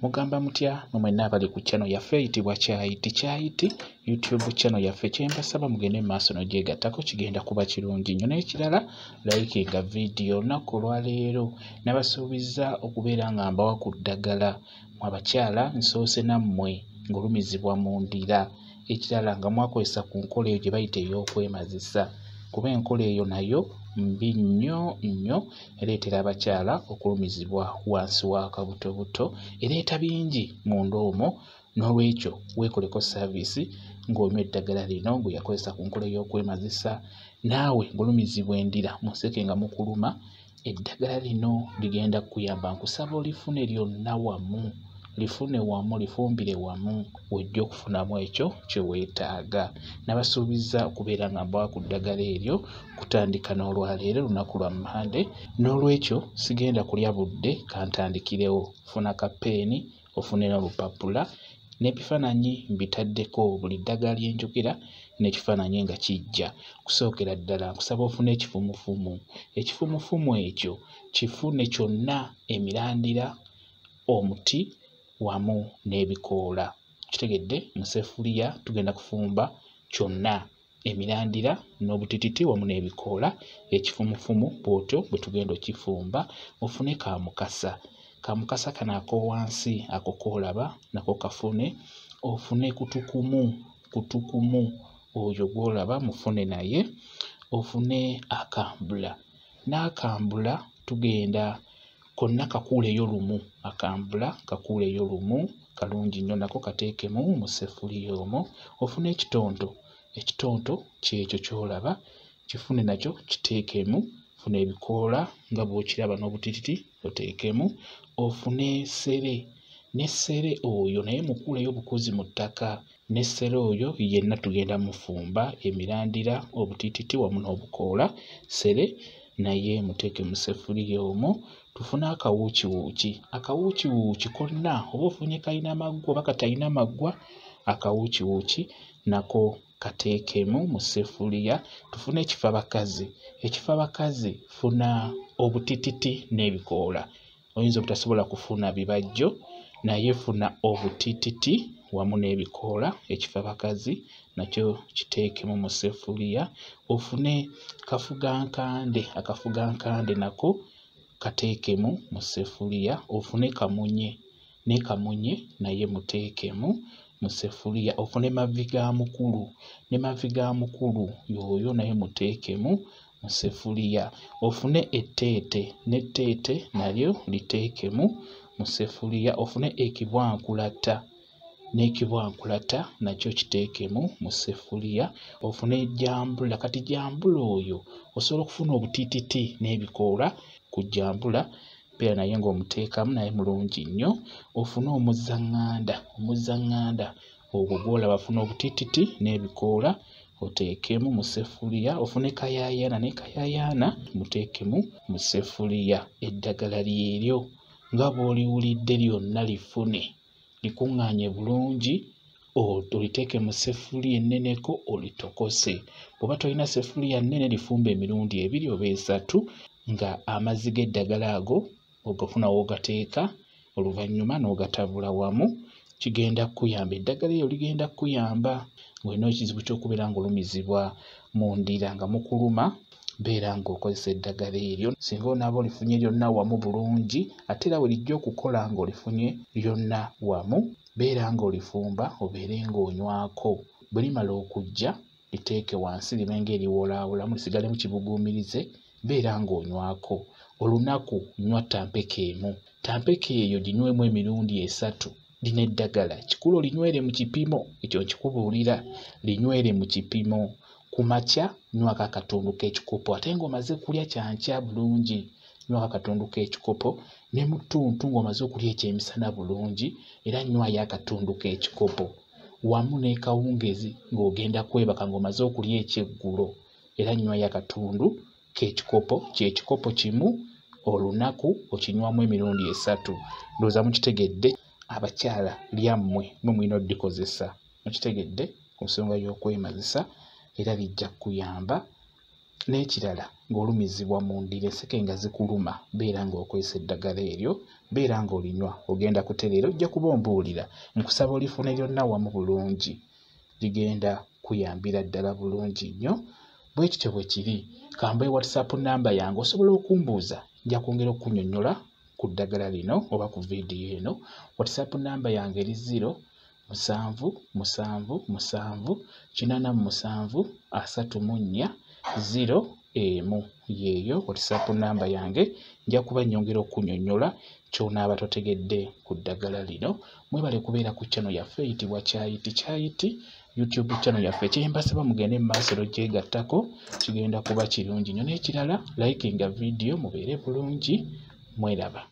Mugamba mutya mwe mwenna abali ku channel yaffe eyitibwa Kyayiti Kyayiti YouTube channel yaffe? Kyembasaba mugende mu maaso n'ogyegattako, kigenda kuba kirungi nnyo. N'ekirala, likinga vidiyo. Olunaku olwaleero nabasuubizza okubeera nga mbawa ku ddagala mu abakyala. Nsoose nammwe ng'olumizibwa mu ndira. Ekirala, nga mwakozesa ku nkola eyo gye bayita ey'okwemazisa, kuba enkola eyo nayo mbi nnyo nnyo, ereetera abakyala okulumizibwa wansi w'akabutobuto, ereeta bingi munda omwo. N'olwekyo weekoleko service ng'onywa eddagala lino gwe yakozesa ku nkola ey'okwemazisa, naawe ng'olumizibwa endira mu nseke nga mukuluma, eddagala lino ligenda kukuyamba. Nkusaba olifune lyonna wamu, lifune wamu, lifumbire wamu, w'ojja okufunamu ekyo kye weetaaga. Nabasuubizza okubeera nga mbawa ku ddagala eryo kutandika n'olwaleero, lunaku lwa Mmande. N'olwekyo sigenda kulya budde, kantandikirewo. Funa kapeeni, ofune n'olupapula, n'ebifaananyi mbitaddeko, buli ddagala lye njogera n'ekifaananyi nga kijja. Kusookera ddala nkusaba ofune ekifumufumu. Ekifumufumu ekyo kifune kyonna, emirandira, omuti wamu n'ebikoola. Kitegedde? Mu ssefuliya tugenda kufumba kyonna, emirandira n'obutititi wamu n'ebikoola. Ekifumufumu bw'otyo bwe tugenda okifumba. Ofune kaamukasa. Kaamukasa kano ak'owansi ako k'olaba nako kafune. Ofune kutukumu, kutukumu oyo gw'olaba mufune naye. Ofune akambula. N'akambula tugenda konna kakuuleyo lumu, akambula kakuuleyo lumu, kalungi nnyo, nako kateekemu mu ssefuliya omwo. Ofune ekitonto, ekitonto kyekyo ky'olaba, kifune nakyo kiteekemu. Funa ebikoola nga bw'okiraba n'obutititi oteekemu. Ofune ssere, ne ssere oyo naye mukuuleyo bukuzi mu ttaka. Ne ssere oyo yenna tugenda mufumba, emirandira, obutititi wamu n'obukoola. Ssere naye muteeke mu ssefuliya omwo. Tufune akawuukiwuuki. Akawuukiwuuki konna, oba ofunye kalina maggwa oba katalina maggwa, akawuukiwuuki nako kateekemu mu ssefuliya. Tufune ekifabakazi. Ekifabakazi funa obutititi n'ebikoola. Oyinza obutasobola kufuna bibajjo, naye funa obutititi wamu n'ebikoola. Ekifabakazi nakyo kiteekemu mu ssefuliya. Ofune kafugankande. Akafugankande nako kateekemu mu ssefuliya. Ofune kamunye, ne kamunye naye muteekemu mu ssefuliya. Ofune mavi ga mukulu, ne mavi ga mukulu y'oyo naye muteekemu mu ssefuliya. Ofune etteete, n'etteete nalyo liteekemu mu ssefuliya. Ofune ekibwankulata, n'ekibwankulata nakyo kiteekemu mu ssefuliya. Ofune jjambula. Kati jjambula oyo osobola okufuna obutiititi n'ebikoola ku jjambula, beera naye ng'omuteekamu, naye mulungi nnyo. Ofune omuzzaŋŋanda. Omuzzaŋŋanda ogwo gw'olaba, funa obutiititi n'ebikoola oteekemu mu ssefuliya. Ofune kayaayaana, ne kayaayaana muteekemu mu ssefuliya. Eddagala lyeryo nga bw'oliwulidde lyonna, lifune, likuŋŋaanye bulungi, oliteeke mu ssefuliya enneneko olitokose. Bw'oba tolina ssefuliya nnene, lifumbe emirundi 2 oba 3, nga amazzi g'eddagala ago ogafuna w'ogateeka, oluvannyuma n'ogatabula wamu. Kigenda kukuyamba. Eddagala eryo ligenda kukuyamba ng'olina ekizibu ky'okubeera ng'olumizibwa mu ndira nga mukuluma, beera ng'okozesa eddagala eryo. Singa onaaba olifunye lyonna wamu bulungi, ate era we lijja okukola ng'olifunye lyonna wamu, beera ng'olifumba obeere ng'onywako. Bwe limala okujja, liteeke wansi libe ng'eriwolaawolamu, lisigalemu kibuguumirize, beera ng'onywako. Olunaku nywa ttampeko emu. Ttampeko eyo ginywemu emirundi 3. Lino eddagala kikulu olinywere mu kipimo, ekyo nkikubuulira, linywere mu kipimo. Ku makya nywako akatundu k'ekikopo, ate ng'omaze kulya kyankya bulungi, nywako akatundu k'ekikopo. Ne mu ttuntu ng'omaze okulya ekyemisana bulungi, era nywayo akatundu k'ekikopo. Wamu n'ekawungezi ng'ogenda kwebaka ng'omaze okulya ekyeggulo, era nywayo akatundu k'ekikopo, ky'ekikopo kimu olunaku, okinywamu emirundi 3. Ndowooza mukitegedde. Abakyala lyammwe mwe mulina oddikozesa. Mukitegedde ku nsonga y'okwemazisa, era lijja kukuyamba. N'ekirala, ng'olumizibwa mu ndira, enseke nga zikuluma, beera ng'okozesa eddagala eryo, beera ng'olinywa, ogenda kutereera, ojja kuba ombuulira. Nkusaba olifune lyonna wamu bulungi, ligenda kuyambira ddala bulungi nnyo. Bwe kityo bwe kiri. Kambe WhatsApp namba yange, osobola okumbuuza, nja kwongera okunnyonnyola ku ddagala lino oba ku vidiyo eno. WhatsApp namba yange eri 0 7 7 7 87 34 0 1. Yeeyo WhatsApp namba yange, nja kuba nnyongera okunnyonnyola ky'onaaba totegedde ku ddagala lino. Mwebale kubeera ku channel yaffe eyitibwa Kyayiti Kyayiti YouTube channel yaffe. Kyembasaba mugende mu maaso n'ogyegattako, kigenda kuba kirungi nnyo. N'ekirala, likinga vidiyo, mubeere bulungi, mweraba.